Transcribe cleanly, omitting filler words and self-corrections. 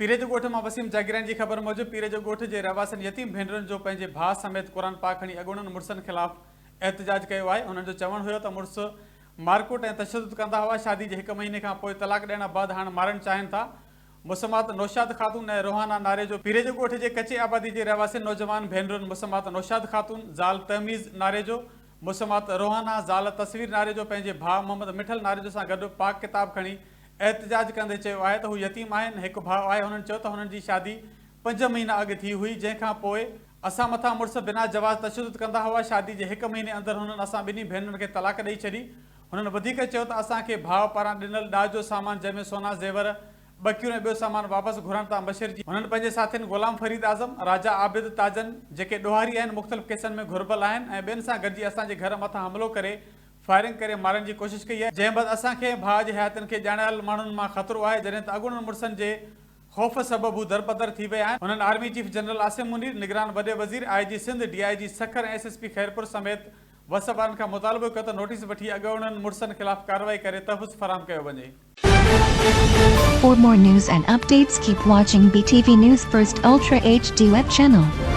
پيري جو ڳوٺ مان وسيم جاگيراڻي جي خبر موجب پيري جو ڳوٺ جي رهواسين يتيم ڀينرن جو پنهنجي ڀاء سميت قرآن پاڪ کڻي اڳوڻن مڙسن خلاف احتجاج ڪيو آهي. هنن جو چوڻ هيو ته مڙس مارڪٽ ۽ تشدد ڪندا هئا، شادي جي هڪ مهيني کان پوء طلاق ڏيڻ بعد هاڻ مارڻ چاهين ٿا. مسمات نوشاد خاتون ۽ روحانا ناريجو پيري جو ڳوٺ جي ڪچي آبادي جي رهواسين نوجوان ڀينرن مسمات نوشاد خاتون زال تهميز ناريجو، مسمات روحانا زال تصوير ناريجو پنهنجي ڀاء محمد مٺل ناريجو سان گڏ پاڪ ڪتاب کڻي احتجاج ڪندي چيو آهي ته هو يتيم آهن، هڪ ڀاء آهي، هنن چيو ته هنن جي شادي پنج مهينا اڳ ٿي هئي جنهن کان پوء اسان مٿان مڙس بنا جواز تشدد ڪندا هئا، شادي جي هڪ مهيني اندر هنن اسان ٻنهي ڀينرن کي طلاق ڏئي ڇڏي. هنن وڌيڪ چيو ته اسان کي ڀاء پاران ڏنل ڏاج جو سامان جنهن ۾ سونا زيور، ٻڪيون ۽ ٻيو سامان واپس گهرڻ تان مشرجي هنن پنهنجي ساٿين غلام فريد اعظم، راجا عابد تاجن جيڪي ڏوهاري آهن مختلف ڪيسن ۾ گهربل آهن ۽ ٻين سان گڏجي اسان جي گهر مٿان حملو ڪري فائرنگ ڪري مارڻ جي ڪوشش ڪئي آهي جنهن بعد اسان کي ۽ ڀاء جي حياتين کي ڄاڻايل ماڻهن مان خطرو آهي جڏهن ته اڳوڻن مڙسن جي خوف سبب هو دربدر ٿي ويا آهن. هنن army chief general Asim Munir, نگران وڏي وزير، آء جي سنڌ، ڊي I جي Sukkur ۽ S S P Khairpur سميت وس وارن کان مطالبو ڪيو ته نوٽيس وٺي اڳوڻن مڙسن خلاف ڪارروائي ڪري تحفظ فراهم ڪيو وڃي. For more news and updates keep watching BTV News First Ultra HD web channel.